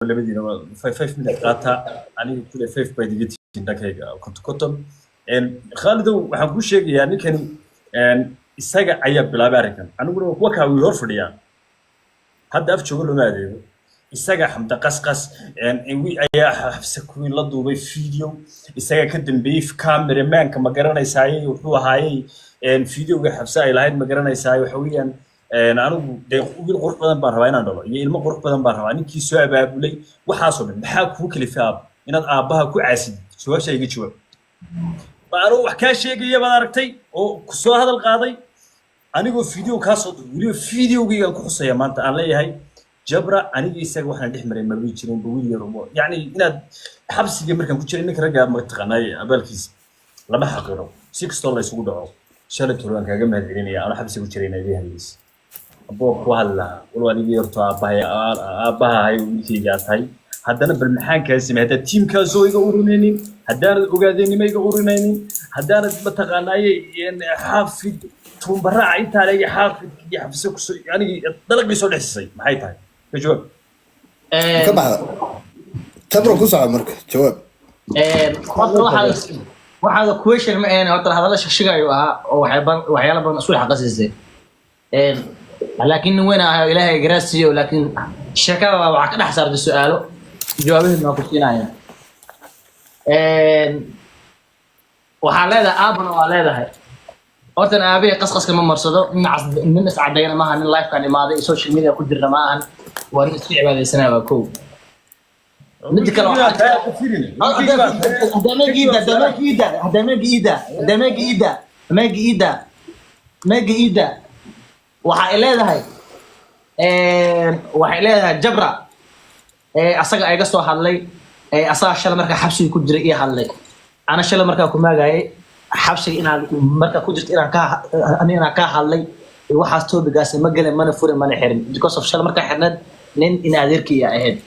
Labadiina 5 5 minute qaata. Aniga kule five baad iga tihiin dhankayga, 50 50. Khaalidow, waxaan kuu sheegayaa ninkani isaga ayaa bilaabay arrinkan, aniguna kuwa kaa wii hor fadhiyaa hadda af joogo looma adeego. Isaga Xamda Qasqas ayaa Xafsa Queen la duubay video, isaga ka dambeeyey. Cameramanka ma garanaysaaye wuxuu ahaayey videoga Xafsa ay lahayd, ma garanaysaay? Waxa weeyaan anigu dee wiil qurux badan baan rabaa inaan dhalo iyo ilmo qurux badan baan rabaa. Ninkii soo abaabulay waxaasoo dhan, maxaa kuu kalifay aab inaad aabbaha ku caasid? Su-aasha iga jawaab. Ma anuu wax kaa sheegaya baad aragtay oo ku soo hadal qaaday anigoo video kaa soo duubay? Weliba videogaygaan ku xusaya maanta aan leeyahay Jabra aniga isaga waxaan dhex maray maba jirin ba wiil yar umo, yacni inaad xabsiga markaan ku jiray. Ninka raggaa ma taqaanaay, abaalkiisa lama xaqiro si kastoo la isugu dhaco. Shalay tolo waan kaaga mahad celinaya anoo xabsiga ku jiray inaad ii hadlaysa aboo ku hadli lahaa, walow adiga yarto aabbahay aabbaha ahay, wiilkayga aad tahay. Haddana bal maxaan kaa samey haddaad tiimkaasoo iga urinaynin, haddaanad ogaadeenimo iga urinaynin, haddaanad mataqaanaaye xaafid tuumbaraaca intaa leegi xaafid iyo Xafse kusoo anigii dalaqii soo dhexsisay, maxay tahay? Ka jawaab. Ka baxda Jabro, ku soco marka, jawaab. Horta waxaada question ma ahayn, horta hadalla shagshigayu ahaa oo waxyaala badan isku dhex qasisay, laakiin nin weyn ahay oo Ilaahay garaasiiyo, laakiin sheekada waxaa ka dhex saartay su-aalo, jawaabaheedna waa ku siinaya. Waxaa leedahay aabana waa leedahay. Hortan aabahey qasqaska ma marsado, nin nin iscadayna maaha, nin lifekan imaaday social media ku jirna ma ahan, waa nin iska cibaadaysanaya. Waa kow. Midda kale hadda meega iida waxay leedahay, waxay leedahay Jabra asaga iga soo hadlay, asaga shalay markaa xabsiga ku jiray ii hadlay. Ana shalay markaa ku maagayay xabsiga inaad markaa ku jirto inaan kaa ani inaan kaa hadlay, waxaas topic-gaas ma gelin, mana furin, mana xirin, because of shalay markaa xirneed nin in adeerkii ahayd,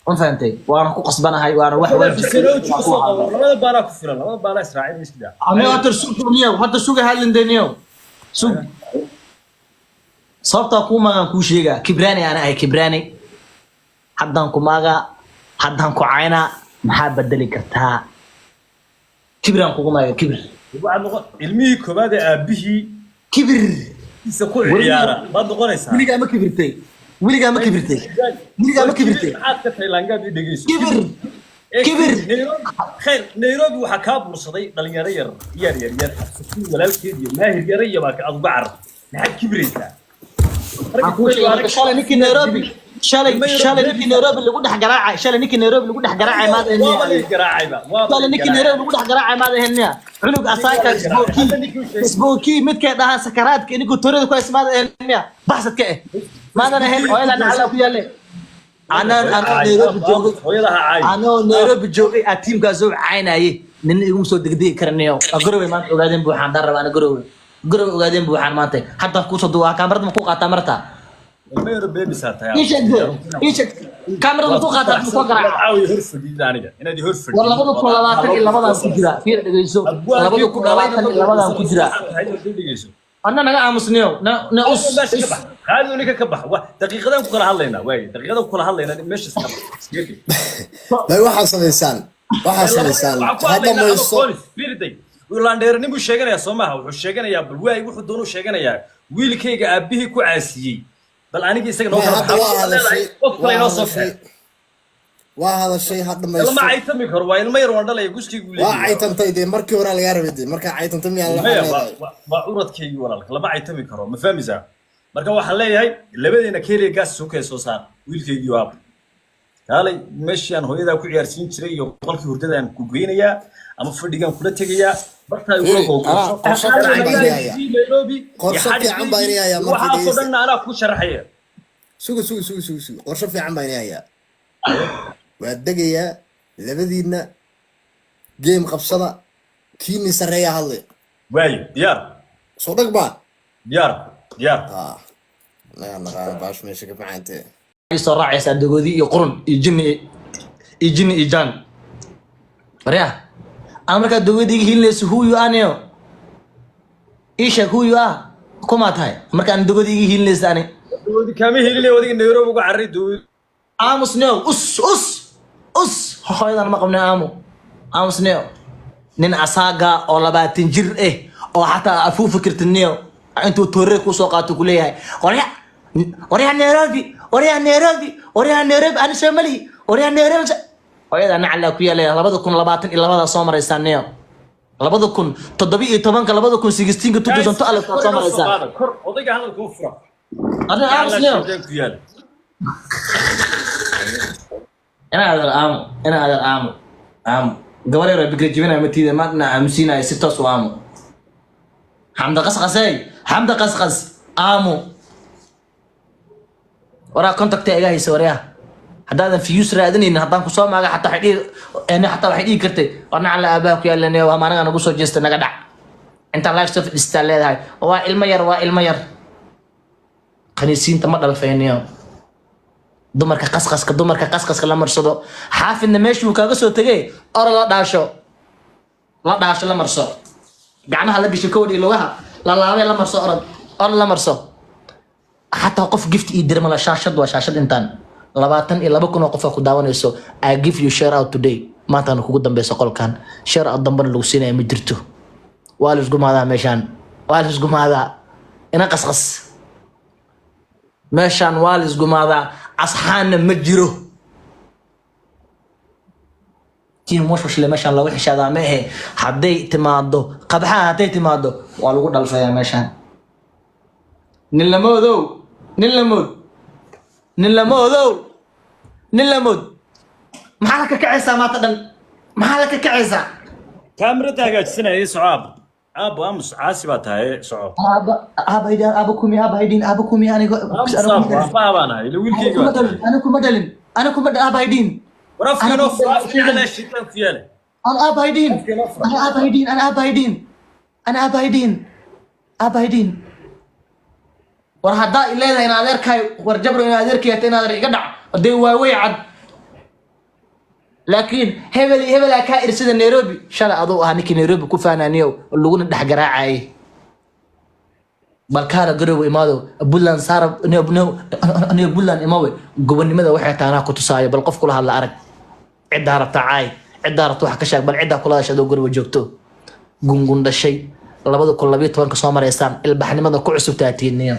ma fahantay? Waana ku qasbanahay, waana wax waajib inaan ku hadlo. Labada baanaa ku filan, labada baanaa israacin iska. Ame hadda sug niyow, hadda suga hadlindeniyow, sug. Sababtaa kuu maagaan kuu sheegaa, kibraani ana ahay, kibraani haddaan ku maagaa, haddaan ku caynaa, maxaa bedeli kartaa? Kibraan kugu maaga, kibir. Waxaad noqon ilmihii koobaad ee aabbihii Kibir. isa ku ciyaara baad noqonaysaa. Weligaa ma kibirtay? Weligaa ma kibirtay? Weligaa ma kibirtay? Maxaad ka tahay laangaab? Ii dhegeyso. Kibir, kibir. Nairobi khayr, Nairobi waxaa kaa bursaday dhalinyaro yar yar yar yar, Xabsakiin walaalkeed iyo Maahir yare iyo baa aad uga carartay. Maxaad kibraysaa? Waxaan kuu sheegay marka, shalay ninkii Nairobi, shalay shalay ninkii Nairobi lagu dhex garaacay, shalay ninkii Nairobi lagu dhex garaacay maad ahayn Waaba miya? la garaacayba, waaba. Shalay ninkii Nairobi lagu dhex garaacay maad ahayn miya? Cunug asaaka isbookii isbookii midkay dhahaan sakaraadka ninkuu torada ku haysta maad ahayn miya? Baxsadka eh maadan ahayn? Hooyadan nacala ku yaalle. Anaa Nairobi joogay. Hooyadaha caay. Anoo Nairobi joogay aa tiimkaas oo caynaye, nina iguma soo degdegi karanayo. Garowe maanta ogaadeen buuxaan daan rabaa ana. Garowe, Garowe ogaadeen buuxaan maanta hadda kuusoo duwaa. Kaamarada ma ku qaataa marta? Ilmo yaro beebisaa tahay. Ii sheeg dee, ii sheeg, kaamarada ma ku qaataa, ma soo garaaca? Caawiya hor fadhiid aniga inaad hor fadhiid. War 2022-dan ku jira, fiir, dhegeyso, 2022-dan ku jira. Dhegeyso. Anna naga aamusniyo na na us. Meesha ka bax, Khaalid, ninka ka bax. Daqiiqadan ku kala hadlaynaa waay, daqiiqadan ku kala hadlaynaa, meesha iska bax. May, waxaa samaysaan, waxaa samaysaan, ha dhamayso. Landheernin buu sheeganayaa, soo maaha? Wuxuu sheeganayaa bal waay, wuxuu doonuu sheeganayaa wiilkayga aabbihii ku caasiyey. Bal aniga isaga noo May, kala hadda baxa. waa hadashay. Qof kale Waa inoo soo hadashay. kaxay. Waa hadashay, ha dhamaysto. Lama caytami karo, waa ilmo yar, waan dhalaya guskaygu Waa leeyahay. caytantay dee, markii hore lagaa rabay dee, markaa caytantay miyaa la Maya, leedahay? waa curadkaygii walaalka, lama caytami karo, ma fahmaysaa? Marka waxaan leeyahay labadeena keliya gaas sukay soo saar wiilkaygii waaba kaalay meeshii aan hooyadaa ku ciyaarsiin jiray iyo qolkii hurdada aan ku geynayaa ama fadhigaan kula tegayaa bartaa igula Fiiri, anaa qorshe fiican baan inii hayaa. Nairobi iyo Qorshe fiican baan inii hayaa markii waxaasoo dhegeysta. dhanna anaa ku sharaxaya. Suga, suga, suga, suga, suga, qorshe fiican baan inii hayaa. Waa degayaa labadiinna, game qabsada, kiini sarreeya hadlay. Waayo, diyaar. Soo dhag baa. Diyaar, diyaar. Ah, naga naqaana baash meesha ka fiicantee. Soo raacaysaa dagoodi iyo qurun iyo jinni iyo jinni iyo jaan waryaa. Ama markaa dowladda iga hilinayso, who you are niyo? Ii sheeg who you are, kumaa tahay markaan dowladda iga hilinaysa ani? Dowladda kaama helin, adiga Nairobi uga carray dowladda. Aamus neo, us us us, hooyadan ma qabne. Aamu, aamus neo. Nin asaaga oo 20 jir eh oo xataa afuufi kartid neo, intuu toore kusoo qaato kuleeyahay, "Qorya, qoryaha Nairobi, qoryaha Nairobi, qoryaha Nairobi, ani soo malihi, qoryaha Nairobi." Hooyada nacalaa ku yaalaya. 2022 soo maraysaa neo, 2017-ka, 2016-ka, 2012 soo maraysaa. Kor odayga hadalka u fura. Adiga aamus neo. Ku yaala. Ina adeer aamu, ina adeer aamu, aamu. Gabar yar oo bikra jibinaya matiida maadna aamusiinaya si toos u aamu. Xamda qasqasey, Xamda qasqas, aamu. Waraa contacta iga haysa, waryaa. Haddaadan views raadinaynin, haddaan kusoo maaga xataa waxay dhihi xataa waxay dhihi kartay, "War nacala aabaha ku yaalan, waa anaga nagu soo jeesta, naga dhac." Intaan live soo fadhiistaa leedahay, "Waa ilmo yar, waa ilmo yar." Khaniisiinta ma dhalfayniyo. Dumarka qasqaska, dumarka qasqaska la marsado. Xaafidna meeshuu kaaga soo tegay, oro la dhaasho, la dhaasho, la marso, gacmaha la gasho, kowdhi lugaha la laabay, la marso, orod, orod la marso. Xataa qof gift ii dira mala. Shaashad waa shaashad intaan 22,000 oo qof ku daawanayso. I give you share out today. Maantana kugu dambeyso qolkan, share out dambana lagu siinaya ma jirto. Waa la isku maadaa meeshaan, waa la isku maadaa. Ina qasqas, meeshaan waa la isgumaadaa, asxaanna ma jiro. Team washwashle meeshaan looga xishaadaa ma ahe. Hadday timaado qabxaha, hadday timaado, waa lagu dhalfayaa meeshaan. Nin lamoodow, nin lamood, nin lamoodow, nin lamood, maxaa la kakacaysaa maanta dhan? Maxaa la kakacaysaa? Kaamirada hagaajisanaya. Soco aab, aab, aamus. Caasi baa tahay, soco. Aaba, aaba haydin, aaba kumi, aaba haydin, aaba kumi aniga. Aamus aab, aabaha baan ahay ila wiilkayga Kuma baa dhalin, tahay. Ani kuma dhalin, ani kuma dhalin. Aaba haydin. War afkanoo fura, afka calaa shiitaan ku yaala. Ana aaba haydin, ana aaba haydin, ana aaba haydin, ana aaba haydin, aaba haydin. War haddaa i leedahay in adeerkaay, war Jabro, in adeerkay hata, in adeer iga dhac dee, waa way cad. Laakiin hebel iyo hebelaa kaa irsida Nairobi. Shalay aduu ahaa ninkii Nairobi ku faanaaniyow, laguna dhex garaacayay. Balkaala Garowe imaado, Puntland saara niyo, Puntland imawe. Gobonimada waxay taanaa ku tusaayo. Bal qof kula hadla arag. Ciddaa rabta caay, ciddaa rabta wax ka sheeg, bal ciddaa kula hadasha adoo Garowe joogto. Gungun dhashay, 2012-ka soo maraysaan, ilbaxnimada ku cusub taatiiniyo.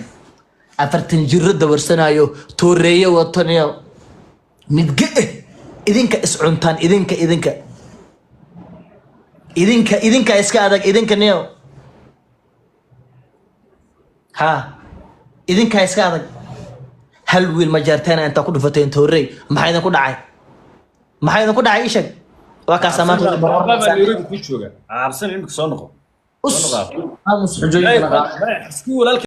40 jiro dawarsanayo, tooreeyo wataniyo, midge eh. Idinka is cuntaan, idinka, idinka, idinka, idinka iska adag, idinka niyo. Ha, idinkaa iska adag. Hal wiil ma jeerteena intaa ku dhufateen toorey. Maxaa idinku dhacay? Maxaa idinku dhacay? Ii sheeg. Waa kaasaa maanta. Aabbaha baa Nairobi ku jooga. Cabsan, imika soo noqo. Us. Soo noqo. Aamus, xujooyinkana qaad. Isku walaalka.